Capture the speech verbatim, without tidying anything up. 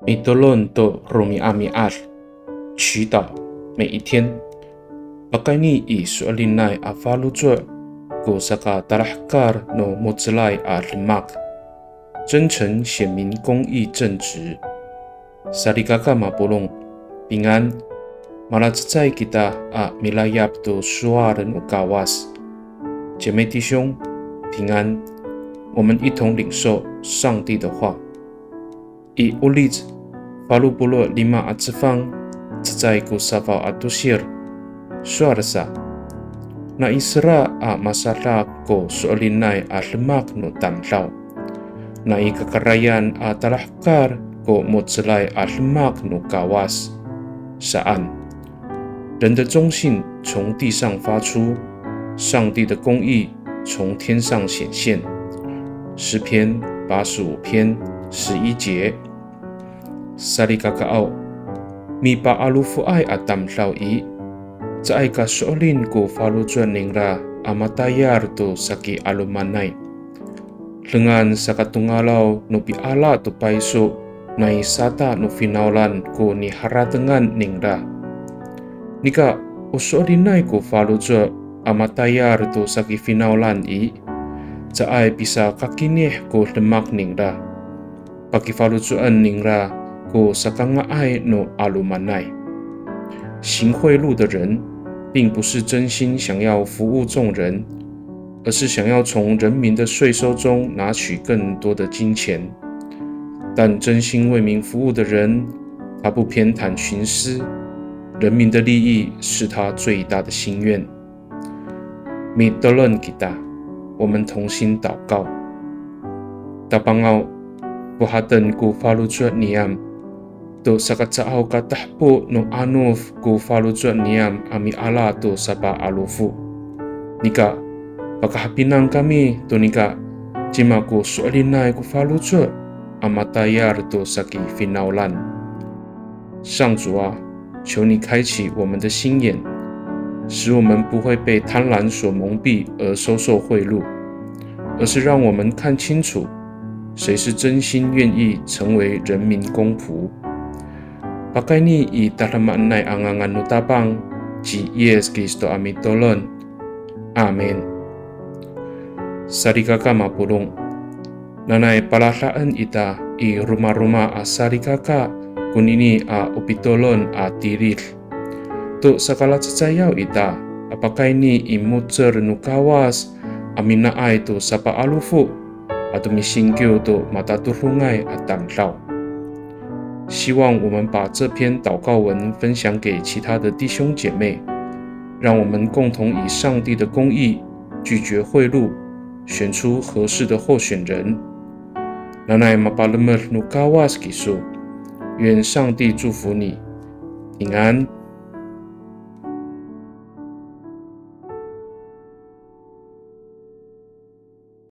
Mitolon to romi'ami'ad, 祈祷每一天。Pakayni i so'elinay a faloco' ko sakatalahekal no mo^celay a demak, 真诚显明公义正直。Salikaka mapolong, 平安。Malacecay kita a milayap to sowal no Kawas. 姐妹弟兄，平安。我们一同领受上帝的话。I Olic falo polo' lima a cefang, cecay ko safaw a tosir, sowal sa, nai sera a masadak ko so'elinay a demak no tamdaw, nai kakarayan a talahekal ko mo^celay a demak no Kawas, saan. 人的忠信从地上发出，上帝的公义从天上显现。诗篇八十五篇十一节。Salikakaaw, mipa'alofoay a tamdaw i, caay ka so'elin ko faloco' ningra a matayal to saki 'alomanay. Dengan sakatongalaw no piala to payso nai sata no finawlan ko niharatengan ningra. Nika o so'elinay ko faloco' a matayal to saki finawlan i, caay pisakakinih ko demak ningra, pakifaloco'en ningra ko sakanga'ay no 'alomanay. 行贿赂的人，并不是真心想要服务众人，而是想要从人民的税收中拿取更多的金钱。但真心为民服务的人，他不偏袒徇私，人民的利益是他最大的心愿。Mitolon kita, 我们同心祷告。Tapangaw, fohaten ko faloco' niyam to saka caaw ka tahpo no anof ko faloco' niyam a miala to sapa'alofo. Nika, pakahapinang kami to nika, cima ko so'elinay ko faloco' a matayal to saki finawlan. 上主啊，求你开启我们的心眼，使我们不会被贪婪所蒙蔽而收受贿赂，而是让我们看清楚谁是真心愿意成为人民公仆。Pakayni i tadamaanay a ngangan no Tapang, ci Yis Kristo a mitolon. Amin. Salikaka mapolong. Nanay paladaen ita i romaroma a salikaka konini a o pitolon a tilid. To sakalacecayaw ita a pakayni i mo^cel no Kawas a minaay to sapa'alofo ato misingkiw to matatodongay a tamdaw. 希望我们把这篇祷告文分享给其他的弟兄姐妹，让我们共同以上帝的公义拒绝贿赂，选出合适的候选人。Nanay mapalemed no Kawas kiso. 愿上帝祝福你，平安。